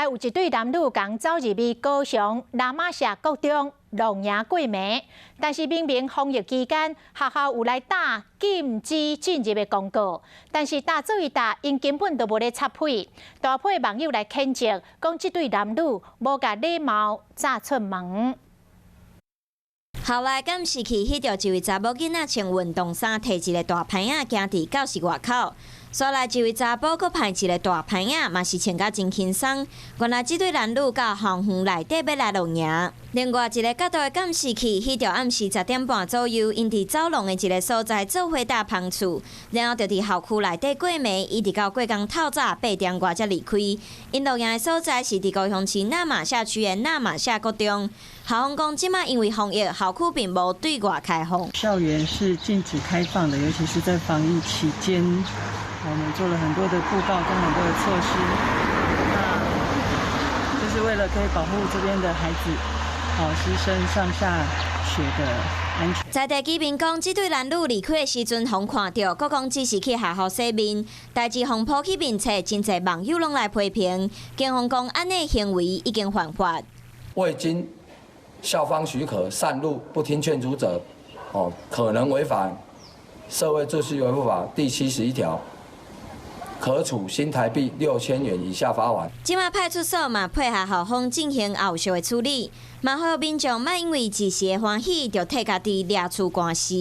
來有一對男女仝走入去高雄那瑪夏國中露營過暝，但是明明防疫期間學校有來打禁止進入的公告，但是打做一打，𪜶根本就無咧插屁。大批網友來譴責，講這對男女無共禮貌走出門。校內監視器翕著一位查某囡仔穿運動衫，提一个大盤仔行佇教室外口。煞來一位查埔閣抱一个大盤仔，嘛是穿甲真輕鬆。原來這對男女到校園內底欲來露營。另外一个角度的監視器翕著暗時10點半左右，𪜶佇走廊的一个所在做伙搭芳厝，然後就佇校區內底過暝，一直到過工透早8點外才離開。𪜶露營的所在是佇高雄市那瑪夏區的那瑪夏國中。校方講，這馬因為防疫，校區並無對外開放。校園是禁止開放的，尤其是在防疫期間，我們做了很多的布告跟很多的措施，那就是為了可以保護這邊的孩子、好師生上下學的安全。在地居民講，這對男女離開的時陣，予人看著，閣講只是去學校洗面，代誌予人鋪去面冊，真濟網友攏來批評。警方講，按呢行為已經犯法。未經校方許可擅入不聽勸阻者，哦，可能違反社會秩序維護法第71條，可處新台幣6000元以下罰鍰。這馬派出所嘛配合校方進行後續的處理，嘛呼籲民眾莫因為一時的歡喜就替家己掠出官司。